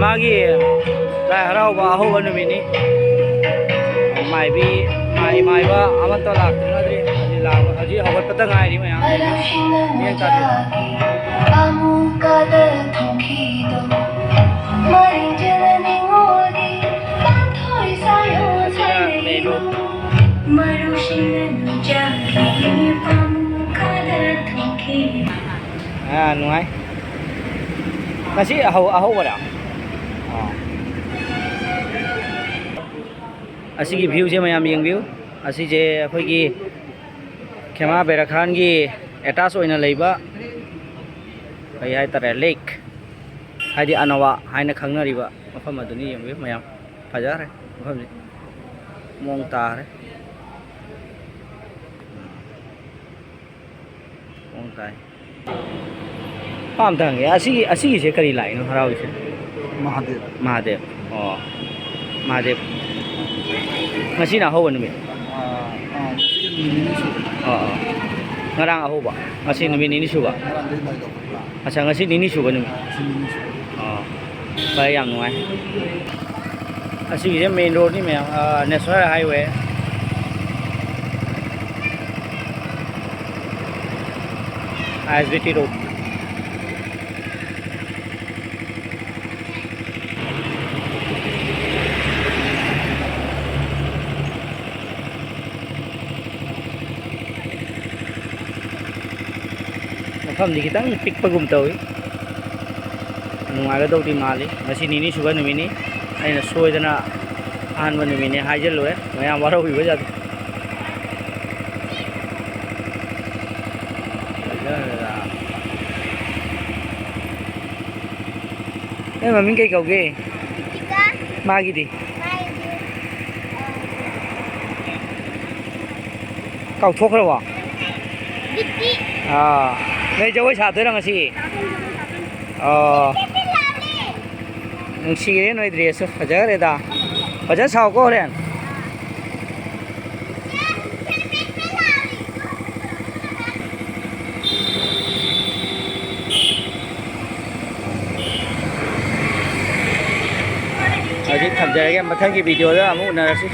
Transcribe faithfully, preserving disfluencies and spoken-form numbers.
ꯃꯥꯒꯤ ꯂꯥꯏ ꯍꯔꯥꯎꯕ ꯑꯍꯧꯕ ꯅꯨꯃꯤꯠꯅꯤ꯫ ꯃꯥꯏꯕꯤ, ꯃꯥꯏ ꯃꯥꯏꯕ ꯑꯃꯠꯇ ꯂꯥꯛꯇ꯭ꯔꯤꯉꯩꯗꯤ ꯍꯧꯖꯤꯛ ꯂꯥꯛꯄ, ꯍꯧꯖꯤꯛ ꯍꯧꯒꯠꯄꯇ ꯉꯥꯏꯔꯤ ꯃꯌꯥꯝ꯫ ꯃꯤꯠꯌꯦꯡ ꯇꯥꯕꯤꯌꯨ꯫ ꯑꯁꯤꯅ main road꯫ ꯑꯥ, ꯅꯨꯡꯉꯥꯏ꯫ ꯉꯁꯤ ꯑꯍꯧ-, ꯑꯍꯧꯕꯔꯥ? ꯑꯥ꯫ ꯑꯁꯤꯒꯤ viewꯁꯦ ꯃꯌꯥꯝ ꯌꯦꯡꯕꯤꯌꯨ꯫ ꯑꯁꯤꯁꯦ ꯑꯩꯈꯣꯏꯒꯤ ꯈꯦꯃꯥ ꯕꯦꯔꯥꯈꯥꯟꯒꯤ attach ꯑꯣꯏꯅ ꯂꯩꯕ ꯀꯩ ꯍꯥꯏꯇꯥꯔꯦ, lake, ꯍꯥꯏꯗꯤ ꯑꯅꯋꯥ ꯍꯥꯏꯅ ꯈꯪꯅꯔꯤꯕ ꯃꯐꯝ ꯑꯗꯨꯅꯤ꯫ ꯌꯦꯡꯕꯤꯌꯨ ꯃꯌꯥꯝ, ꯐꯖꯈ꯭ꯔꯦ ꯃꯐꯝꯁꯦ, ꯃꯑꯣꯡ ꯇꯥꯈ꯭ꯔꯦ꯫ ꯃꯑꯣꯡ ꯇꯥꯏ꯫ ꯄꯥꯝꯇ ꯍꯪꯒꯦ, ꯑꯁꯤꯒꯤ, ꯑꯁꯤꯒꯤꯁꯦ ꯀꯔꯤ ꯂꯥꯏꯅꯣ ꯍꯔꯥꯎꯔꯤꯁꯦ? ꯃꯍꯥꯗꯦꯕ꯫ ꯃꯍꯥꯗꯦꯕ꯫ ꯑꯣ꯫ ꯃꯍꯥꯗꯦꯕ꯫ ꯉꯁꯤꯅ ꯑꯍꯧꯕ ꯅꯨꯃꯤꯠ? ꯑꯥ, ꯑꯥ, ꯉꯁꯤ ꯅꯨꯃꯤꯠ ꯅꯤꯅꯤ ꯁꯨꯔꯦ꯫ ꯑꯣ, ꯑꯣ꯫ ꯉꯔꯥꯡ ꯑꯍꯧꯕ, ꯉꯁꯤ ꯅꯨꯃꯤꯠ ꯅꯤꯅꯤ ꯁꯨꯕ? ꯉꯔꯥꯡꯗꯩ ꯂꯥꯏ ꯂꯧꯈꯠꯄ꯫ ꯑꯠꯆꯥ, ꯉꯁꯤ ꯅꯤꯅꯤ ꯁꯨꯕ ꯅꯨꯃꯤꯠ? ꯉꯁꯤ ꯅꯤꯅꯤ ꯁꯨꯕ꯫ ꯑꯣ꯫ ꯐꯔꯦ, ꯌꯥꯝ ꯅꯨꯡꯉꯥꯏ꯫ ꯑꯁꯤꯒꯤꯁꯦ main roadꯅꯤ ꯃꯌꯥꯝ, ꯑꯥ, national highway꯫ ISBT road꯫ ꯃꯐꯝꯗꯤ ꯈꯤꯇꯪ ꯄꯤꯛꯄꯒꯨꯝ ꯇꯧꯏ꯫ ꯅꯨꯡꯉꯥꯏꯒꯗꯧꯗꯤ ꯃꯥꯜꯂꯤ꯫ ꯉꯁꯤ ꯅꯤꯅꯤ ꯁꯨꯕ ꯅꯨꯃꯤꯠꯅꯤ꯫ ꯑꯩꯅ ꯁꯣꯏꯗꯅ ꯑꯍꯥꯟꯕ ꯅꯨꯃꯤꯠꯅꯤ ꯍꯥꯏꯖꯜꯂꯨꯔꯦ꯫ ꯃꯌꯥꯝ ꯋꯥꯔꯧꯕꯤꯕ ꯌꯥꯗꯦ꯫ ꯅꯪ ꯃꯃꯤꯡ ꯀꯩ ꯀꯧꯒꯦ? ꯃꯥꯒꯤꯗꯤ? ꯀꯥꯎꯊꯣꯛꯈ꯭ꯔꯕꯣ? ꯑꯥ, ꯅꯣꯏ ꯖꯒꯣꯏ ꯁꯥꯗꯣꯏꯔꯣ ꯉꯁꯤ? ꯑꯣ꯫ ꯅꯨꯡꯁꯤꯔꯦ ꯅꯣꯏ dressꯁꯨ, ꯐꯖꯈ꯭ꯔꯦꯗ꯫ ꯐꯖꯅ ꯁꯥꯎꯀꯣ ꯍꯣꯔꯦꯟ꯫ ꯌꯥꯔꯒꯦ, ꯃꯊꯪꯒꯤ ꯚꯤꯗꯤꯑꯣꯗ ꯑꯃꯨꯛ ꯎꯅꯔꯁꯤ꯫